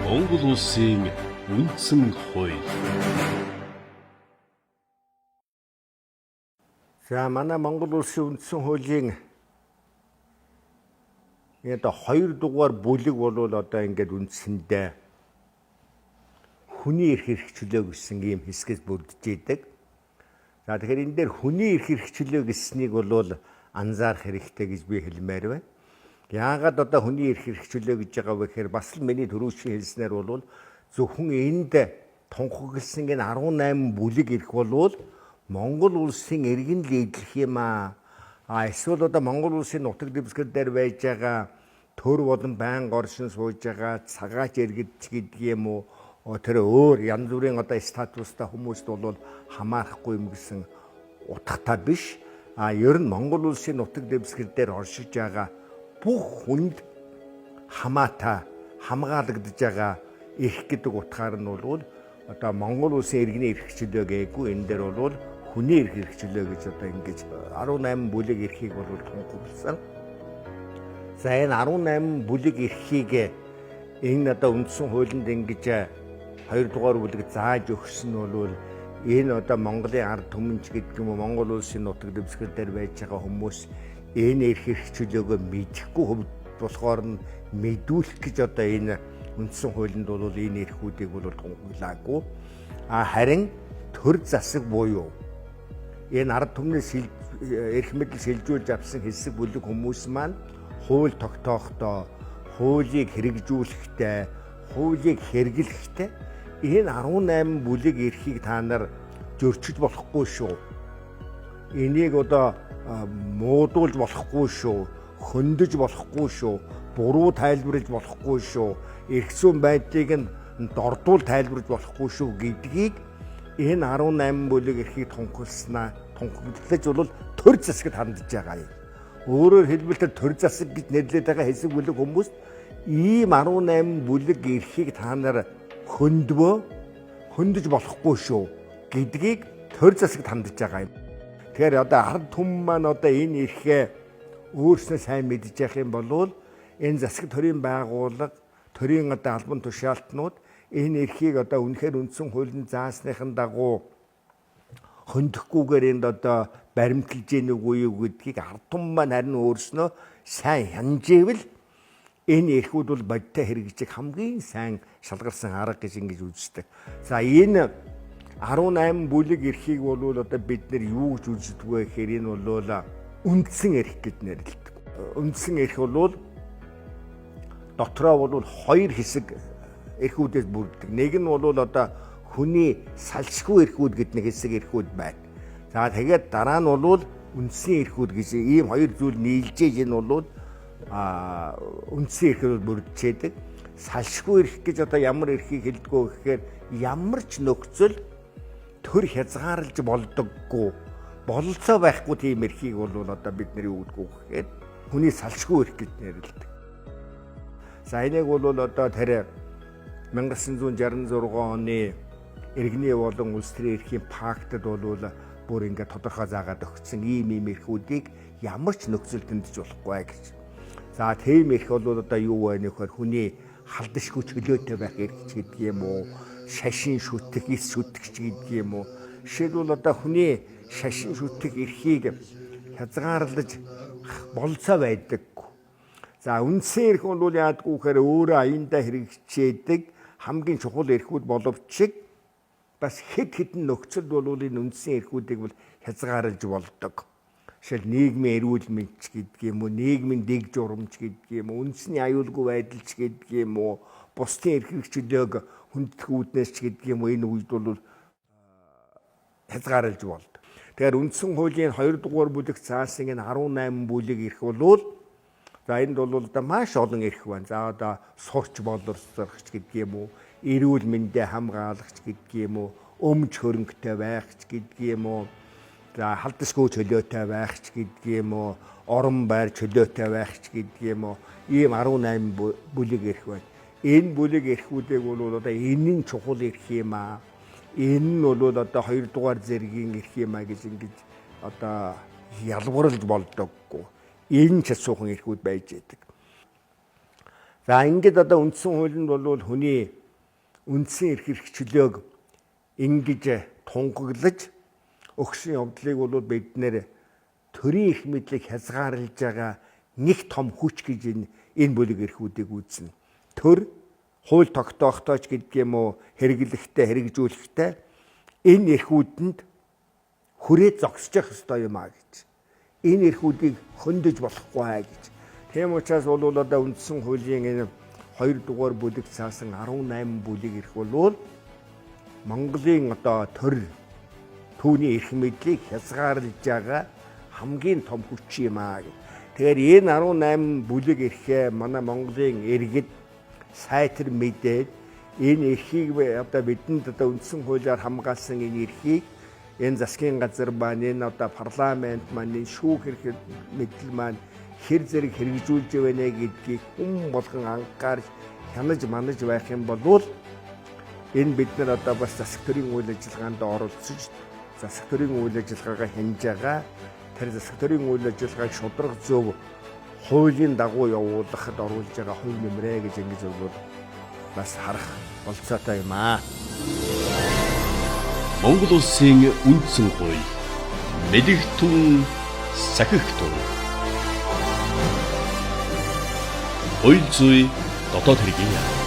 Монгол улсын үндсэн хууль. За манай Монгол улсын үндсэн хуулийн ингээд 2 дугаар бүлэг болвол одоо ингээд үндсэндээ хүний эрх хэрэгчлөө гэсэн ийм хэсгээс бүрдэж идэг. За тэгэхээр энэ дээр хүний эрх хэрэгчлөө гэснийг бол анзаарах хэрэгтэй гэж би хэлмээр байна. Яагаад одоо хүний эрх хэрэгчлөө гэж байгаа вэ гэхээр бас л миний түрүүчийн хэлснээр бол зөвхөн энд тунхагласан энэ 18 бүлэг эрх болвол Монгол улсын иргэн л эдлэх юм аа. А эсвэл одоо Монгол улсын нутаг дэвсгэр дээр байж байгаа төр болон байнга оршин сууж байгаа цагаач иргэд гэдэг юм уу, тэр өөр янз бүрийн одоо статустай хүмүүст бол хамаарахгүй юм гэсэн утгатай биш. А ер нь Монгол улсын нутаг дэвсгэр дээр оршиж байгаа бүх хүнд хамаатай хамгаалагдж байгаа эрх гэдэг утгаар нь бол одоо Монгол улсын иргэний эрх чөлөө гээгүй, энэ дээр бол хүний эрх хэрэгчлөө гэж одоо ингэж 18 бүлэг эрхийг бол тунхагласан. За энэ 18 бүлэг эрхийг энэ одоо үндсэн хуулинд ингэж 2 дугаар бүлэг зааж өгсөн нь бол энэ одоо Монголын ард түмэнч гэдэг юм уу, Монгол улсын нутаг дэвсгэр дээр байж байгаа хүмүүс энэ эрх хэрэгчлөөгөө мэдэхгүй болохоор нь мэдүүлэх гэж одоо энэ үндсэн хуулинд бол энэ эрхүүдийг бол тунхаглаагүй. А харин төр засаг буюу энэ ард түмнээс эрх мэдэл шилжүүлж авсан хэсэг бүлэг хүмүүс маань хууль тогтоохтой, хуулийг хэрэгжүүлэхдээ, хуулийг хэрэглэхдээ энэ 18 бүлэг эрхийг та нар зөрчиж болохгүй шүү. Энийг одоо муудуулж болохгүй шүү, хөндөж болохгүй шүү, буруу тайлбарлаж болохгүй шүү, эрх зүйн байдлыг нь дордуул тайлбарлаж болохгүй шүү гэдгийг энэ 18 бүлэг эрхийг тунхагласнаа тунхаглаж бол төр засагт хандж байгаа юм. Өөрөөр хэлбэл тэр төр засаг гэж нэрлэдэг байгаа хэсэг бүлэг хүмүүст ийм 18 бүлэг эрхийг та нар хөндөв хөндөж болохгүй шүү гэдгийг төр засагт хандж байгаа юм. Тэгэхээр одоо ард түмэн маань одоо энэ эрхээ өөрснөө сайн мэдж явах юм бол энэ засаг төрийн байгууллага, төрийн одоо албан тушаалтнууд энэ эрхийг одоо үнэхээр үндсэн хуулинд заасныхан дагуу хөндөөхгүйгээр энд одоо баримталж гэнэ үгүй юу гэдгийг ард түмэн маань харин өөрснөө сайн хянжээвэл энэ эрхүүд бол бодиттой хэрэгжих хамгийн сайн шалгарсан арга гэж ингэж үздэг. За энэ 18 бүлэг эрхийг бол одоо бид нэр юу гэж үздэг вэ гэхээр энэ бол үндсэн эрх гэж нэрлэдэг. Үндсэн эрх бол дотроо бол хоёр хэсэг эрхүүдээс бүрддэг. Нэг нь бол одоо хүний салшгүй эрхүүд гэдэг нэг хэсэг эрхүүд байна. За тэгээд дараа нь бол үндсэн эрхүүд гэж ийм хоёр зүйл нийлжээж энэ бол үндсэн эрхүүд бүрдчээдэг. Салшгүй эрх гэж одоо ямар эрхийг хэлдэг вэ гэхээр ямар ч нөхцөл төр хязгаарлаж болдоггүй, бололцоо байхгүй тийм эрхийг бол одоо бид нар юу гэдгүү гэхээр хүний салшгүй эрх гэж нэрлэдэг. За энийг бол одоо тэр 1966 оны иргэний болон улс төрийн эрхийн пактад бол бүр ингээд тодорхой заагаад өгсөн ийм ийм эрхүүдийг ямар ч нөхцөл тэмдэж болохгүй гэж. За тийм эрх бол одоо юу вэ нөхөр хүний халдашгүй чөлөөтэй байх эрх ч гэдэг юм уу, шашин шүтэх, эс шүтэх ч гэдэг юм уу. Жишээлбэл одоо хүний шашин шүтэх эрхийг хязгаарлаж болцоо байдаг. За үндсэн эрх бол яадгүй гэхээр өөрөө аяндаа хэрэгжээдэг хамгийн чухал эрхүүд боловч бас хэд хэдэн нөхцөлд бол энэ үндсэн эрхүүдийг бол хязгаарлаж болдог. Жишээл нийгмийн эрүүл мэнд ч гэдэг юм уу, нийгмийн дэг журамч гэдэг юм уу, үндэсний аюулгүй байдал ч гэдэг юм уу, бусдын эрх чөлөөг хүндэтгэх үүднээс ч гэдэг юм уу, энэ үед бол хязгаарлаж болдог. Тэгэхээр үндсэн хуулийн 2 дугаар бүлэг заасан энэ 18 бүлэг эрх бол за энд бол одоо маш олон эрх байна. За одоо сурч боловсрох ч гэдэг юм уу, эрүүл мэндээ хамгаалах ч гэдэг юм уу, өмч хөрөнгөтэй байх ч гэдэг юм уу, за халдашгүй чөлөөтэй байх ч гэдэг юм уу, орон байр чөлөөтэй байх ч гэдэг юм уу, ийм 18 бүлэг эрх байна. Энэ бүлэг эрхүүдийг бол одоо энэ нь чухал эрх юм аа. Энэ нь бол одоо 2 дугаар зэргийн эрх юм аа гэж ингэж одоо ялгуурлаж болдоггүй. Энэ ч асуухан эрхүүд байж байдаг. За ингээд одоо үндсэн хуулинд бол хүний үндсэн эрх эрх чөлөөг ингэж тунгаглаж өгсөн явдлыг бол бид нэр төрийн эрх мэдлийг хязгаарлаж байгаа нэг том хүч гэж энэ бүлэг эрхүүдийг үзнэ. Төр хууль тогтоохтой ч гэдэг юм уу, хэрэглэхтэй, хэрэгжүүлэхтэй энэ эрхүүдэнд хүрээ зогсож явах ёстой юм а гэж. Энэ эрхүүдийг хөндөж болохгүй гэж. Тийм учраас бол одоо үндсэн хуулийн энэ 2 дугаар бүлэг цаасан 18 бүлэг эрх бол Монголын одоо төр түүний эрх мэдлийг хязгаарлаж байгаа хамгийн том хүч юм а гэж. Тэгэхээр энэ 18 бүлэг эрхээ манай Монголын иргэд сайтар мэдээд энэ эрхийг одоо бидэнд одоо үндсэн хуулиар хамгаалсан энэ эрхийг энэ засгийн газар маань, энэ одоо парламент маань, энэ шүүх эрх мэдэл маань хэр зэрэг хэрэгжүүлж байна гэдгийг хүн болгон анхаарч хянаж манаж байх юм бол энэ бид нар одоо бас засаг төрийн үйл ажиллагаанд оролцож засаг төрийн үйл ажиллагаагаа хянаж байгаа. Тэр засаг төрийн үйл ажиллагааг шударга зөв хуулийн дагуу явуулахад оруулж байгаа хувь нэмрээ гэж ингэж бол бас харах болцоотой юм аа. Монгол улсын үндсэн хууль мэлэгтэн сахигтун. Хууль зүй дотоод хэргийн яам.